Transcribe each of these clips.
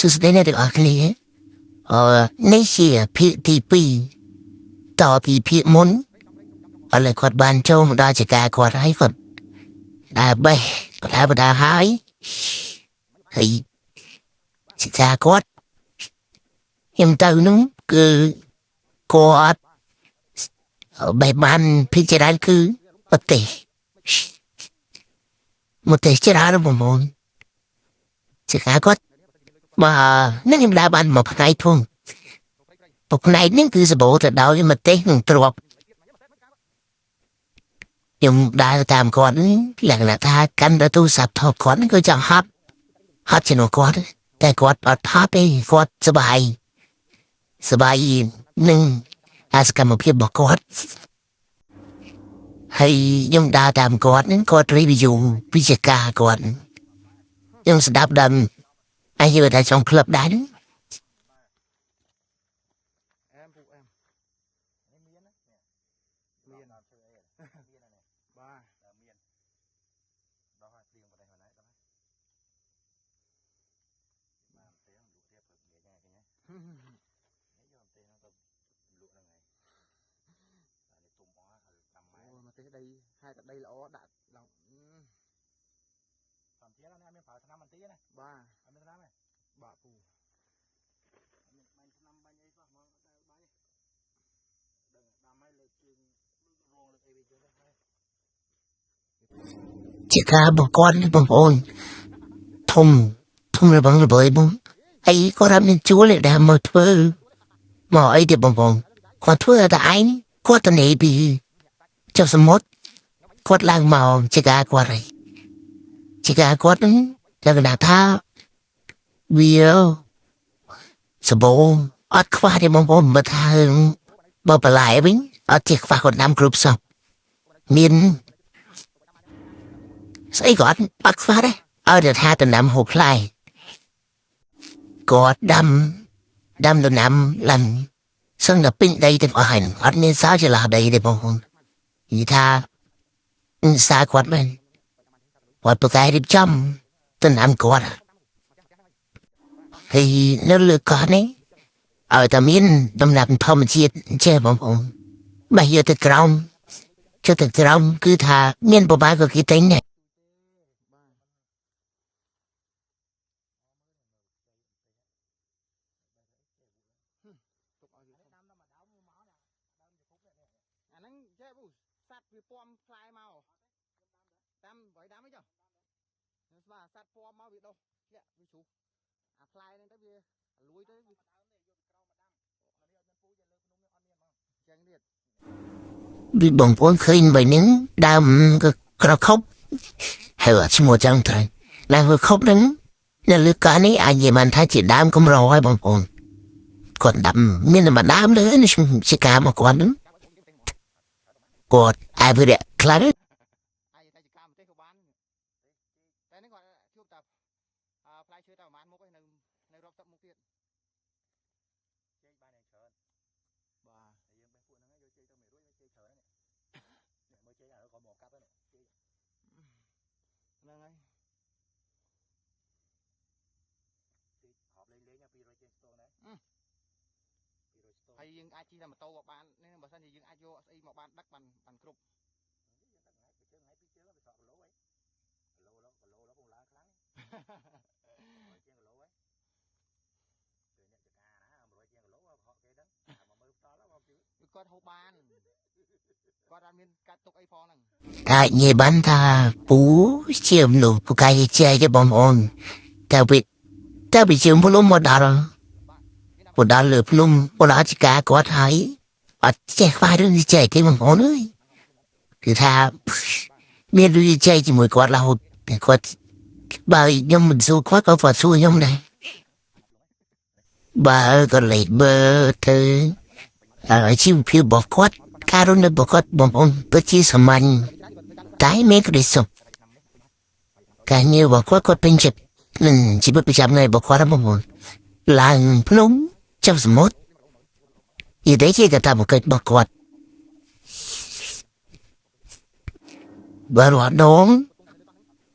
សួស្តីអ្នកទាំងអស់គ្នាអឺនេះជាភាគទី2តពីភាគមុនឥឡូវគាត់បានចូលមកដល់ចការគាត់ហើយគាត់ដើរបេះគាត់ដើរបដាហើយហើយចការគាត់ខ្ញុំទៅនោះគឺគាត់បេះបានភាគច្រើនគឺប្រទេសមកទេសច្រើនបងប្អូនចការគាត់ បាទនឹងខ្ញុំដើរបានមួយផ្នែកធំមួយផ្នែកនេះគឺសម្បូរទៅដោយម្ទេសនិងទ្របខ្ញុំដើរតាមគាត់លក្ខណៈថាកាន់តែទូរស័ព្ទថតគាត់គឺចង់ហត់ហត់ជំនួសគាត់តែគាត់អត់ថតទេគាត់សប្បាយសប្បាយនឹងអាសកម្មភាពរបស់គាត់ហើយខ្ញុំដើរតាមគាត់ហ្នឹងគាត់ review វិជ្ជាការគាត់ខ្ញុំស្ដាប់ដល់អាយុតែចង់ក្លឹបដែរហ្នឹង អែមពូអែម នេះមានណា មាន ដើមឈើអីមានណានេះ បាទ ដើមមានដោះឲ្យព្រៀងប្រទេសហ្នឹងដោះបានទេលក់ទៀតព្រឹកងាយដែរឃើញទេនេះយកទេហ្នឹងទៅលក់ហ្នឹងហើយអានេះទុំអស់ដាំ អូ ម៉ែ មកទេសដីហេតុតែដីល្អដាក់ឡើង សំទៀតនេះអត់មានប្រើថ្នាំអន្ទីណា បាទ អត់មានថ្នាំទេ បាទពូ មានបាញ់ថ្នាំបាញ់អីសោះហ្មងអត់ដែលបាញ់ដឹងដាំហើយលើកជើងរងលើកអីវាជើងទៅហើយ ជាការរបស់គាត់នេះបងប្អូនធំធំរបស់ល្បីបងហើយគាត់អត់មានជួលទេដែលមកធ្វើមកអីទេបងប្អូនគាត់ធ្វើតែឯងគាត់ទៅនេះពីចុះសមុទ្រគាត់ឡើងមកជាការគាត់ហើយជាការគាត់ហ្នឹងលក្ខណៈថាវាសម្បូរអត់ខ្វះទេបងប្អូនបើថាបើបន្លែវិញអត់ចេះខ្វះគាត់ដាំគ្រប់សោះមាន ស្អីក៏អត់អត់ខ្វះដែរឲ្យតែថាដំណាំហូបផ្លែគាត់ដាំដាំដំណាំឡើងសឹងតែពេញដីទាំងអស់ហើយអត់មានសល់ចន្លោះដីទេបងប្អូននិយាយថាសាគាត់មែនគាត់ប្រកែរៀបចំដំណាំគាត់ហើយនៅលើកោះនេះឲ្យតែមានដំណាំធម្មជាតិចេះបងប្អូនបើយកទៅក្រោមចុះទៅក្រោមគឺថាមានប្រមាណក៏គេទិញដែរ បាទទុកឲ្យវា ដាំដល់មួយដើមមកណាដើមជាគុកនេះ អាហ្នឹងចេះពូសัตว์វាពំផ្លែមកតាមបើដាំអីចុះខ្ញុំស្មានសัตว์ពំមកវាដុះធ្លាក់វាជ្រុះអាផ្លែហ្នឹងទៅវាលួយទៅវា ដើមនេះយកពីក្រោមមកដាំនេះអត់មានពូជលើភ្នំនេះអត់មានហ្មង ចឹងទៀត ពីបងប្អូនឃើញបែបហ្នឹងដើមក៏ក្រខប់ហើយអត់ឈ្មោះចឹងត្រូវឡើងវាខប់ហ្នឹងនៅលើកានេះអាចនិយាយបានថាជាដើមកម្រហើយបងប្អូនគាត់ដាំមានតែមួយដើមទេនេះជាការមកគាត់ហ្នឹងគាត់អភិរក្សខ្លាំង អាចតែចកាម្ទេសក៏បានតែហ្នឹងគាត់ជួបតែផ្លែឈើតែប្រហែលមុខឯងនៅនៅរាប់សិបមុខទៀត ចេកបានយ៉ាងច្រើន បាទ តែយើងបេះពួកហ្នឹងយកចេកទៅមិនរួចចេកច្រើននេះនេះមើលចេកអាក៏មកកាប់ទៅនេះចេក ហ្នឹងហើយ ចេកហប់លេងលេង200ជាងស្ទងដែរ200ស្ទង ហើយយើងអាចជិះតែម៉ូតូក៏បាននេះបើសិនជាយើងអាចយកស្អីមកបានដឹកបានបានគ្រប់ យើងដឹកថ្ងៃពីជើងថ្ងៃពីជើងវាស្រកគីឡូអីគីឡូឡគីឡូឡពងឡើងខ្លាំង100ជាងគីឡូហើយពេលអ្នកចកាណា100ជាងគីឡូហក់គេដឹងមកមើលផ្ទាល់មកជឿ គាត់ហូបបានគាត់អត់មានកាត់ទុកអីផងហ្នឹង អាចនិយាយបានថាពូជាមនុស្សពូកែចេះទេបងប្អូនតែវាតែវាជាមនុស្សមកដល់មកដល់លើភ្នំមកដល់ជាការគាត់ហើយអត់ចេះខ្វះរឿងនេះចេះទេបងប្អូនអើយគឺថាមានរឿងចេះជាមួយគាត់រហូតតែគាត់បើខ្ញុំមិនសួរគាត់ក៏គាត់សួរខ្ញុំដែរបើក៏លេខបើទៅហើយជីវភាពរបស់គាត់ការរស់នៅរបស់គាត់បងប្អូនពិតជាសាមញ្ញ តែមានក្តីសុខការងាររបស់គាត់គាត់ពេញចិត្តនឹងជីវិតប្រចាំថ្ងៃរបស់គាត់ណាបងប្អូនឡើងភ្នំចុះសមុទ្រយីតែជាកត្តាបកិច្ចរបស់គាត់បើរត់ដង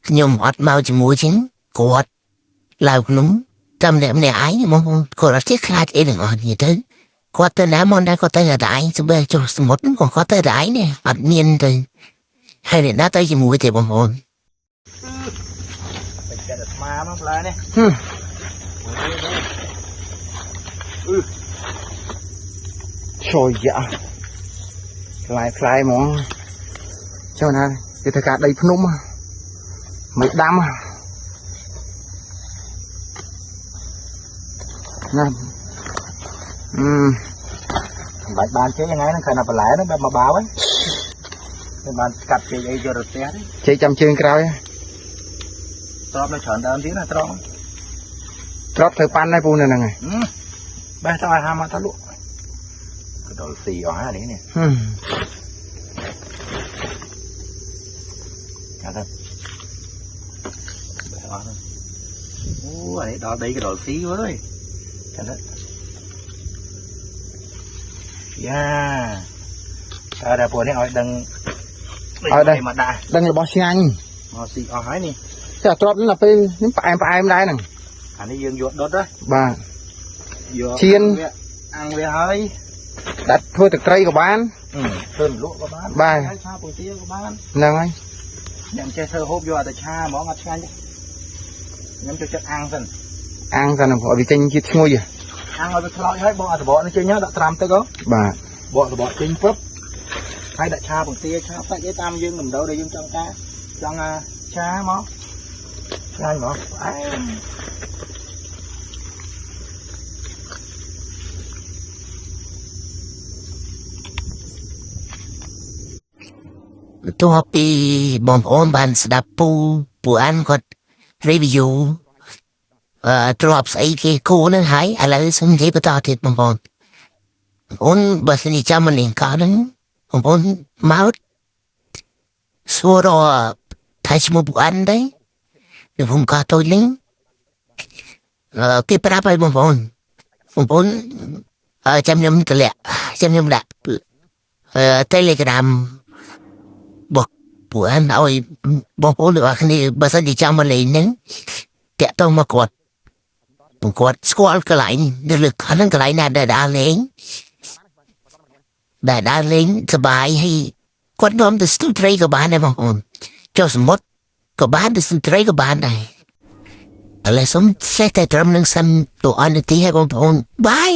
ខ្ញុំអត់មកជាមួយជាងគាត់ឡើងភ្នំ ចាំអ្នកម្នាក់ឯងបងប្អូនគាត់អត់ចេះខ្លាចអីទាំងអស់នេះទៅគាត់ទៅណាមកណាគាត់ទៅតែឯងស្បែកចុះសមុទ្រក៏គាត់ទៅតែឯងនេះអត់មានទៅហើយអ្នកណាទៅជាមួយទេបងប្អូន ពេចចិត្តអាត្មាមកផ្លែនេះ ហឹម ជួយយ៉ាផ្លែផ្លែហ្មងចូលណាគេធ្វើការដីភ្នំហ៎មិនដាំហ៎ណាអឺ មិនបាច់បានជ័យថ្ងៃហ្នឹងគ្រាន់តែបន្លែហ្នឹងបែបមកបាវហ្នឹងមិនបានកាត់ជ័យអីយកទៅផ្ទះទេ ជ័យចាំជើងក្រោយ ទ្របនៅច្រើនដើមទៀតណាត្រង់ ទ្របត្រូវប៉ាន់ដែរពូនៅហ្នឹងហើយ បេះទៅឲ្យហាមកទៅលក់កដុលស៊ីអស់ហើយនេះនេះ ហឹម កាត់ទៅបេះអស់ហ្នឹងអូអានេះដល់ដីកដុលស៊ីវើយកាត់ទៅយ៉ាតើដល់ពួកនេះឲ្យដឹងមកដាក់ ដឹងរបស់ឆ្ងាញ់ មកស៊ីអស់ហើយនេះ តែទ្របហ្នឹងដល់ពេលនេះផ្អែមផ្អែមដែរហ្នឹង អានេះយើងយកដុតហ៎ បាទ យក ចៀន អាំងវាហើយ ដាក់ធ្វើទឹកត្រីក៏បាន ធ្វើលក់ក៏បាន បាទ ហើយឆាពងទាក៏បាន ហ្នឹងហើយ អ្នកមិនចេះធ្វើហូបយកអត់ទៅឆាហ្មងអត់ឆ្ងាញ់ទេខ្ញុំចូលចិត្តអាំងសិន អាំងសិនហ្នឹងព្រោះវាចេញជាតិឈ្ងុយហ៎ អាំងឲ្យវាខ្លោចហើយបកអត់សបកនេះចេញហើយដាក់ត្រាំទឹកហ៎ បាទ បកសបកចេញពឹបហើយដាក់ឆាពងទាឆាសាច់អីតាមយើងតម្រូវដែលយើងចង់ការចង់អាឆាមកឆ្ងាញ់ហ្មងផ្អែម បន្ទាប់ពីបងប្អូនបានស្ដាប់ពូពូអានគាត់ review អឺទ្របស្អីគេគូហ្នឹងហើយឥឡូវសូមនិយាយបន្តទៀតបងប្អូនបងប្អូនបើសិនជាចាំមកលេងកោះហ្នឹងបងប្អូនមកសួររកថាឈ្មោះពូអានដែរនៅភូមិកោះតូចហ្នឹងអឺគេប្រាប់ឲ្យបងប្អូនបងប្អូនអឺចាំខ្ញុំតម្លាក់ចាំខ្ញុំដាក់អឺ Telegram บอกពួកអានឲ្យបងប្អូនទាំងអស់គ្នាបើសិនជាចាំមកលេងហ្នឹងតាក់ទងមកគាត់ពួកគាត់ស្គាល់កន្លែងនៅលើខាងហ្នឹងកន្លែងណាដែលដើរលេងដែលដើរលេងសប្បាយហើយគាត់នាំទៅស្ទូត្រីក៏បានដែរបងប្អូនចុះសមុទ្រក៏បានទៅស្ទូត្រីក៏បានដែរឥឡូវសូមចេះតែត្រឹមនឹងសិនទៅអនុទីឲ្យបងប្អូនបាយ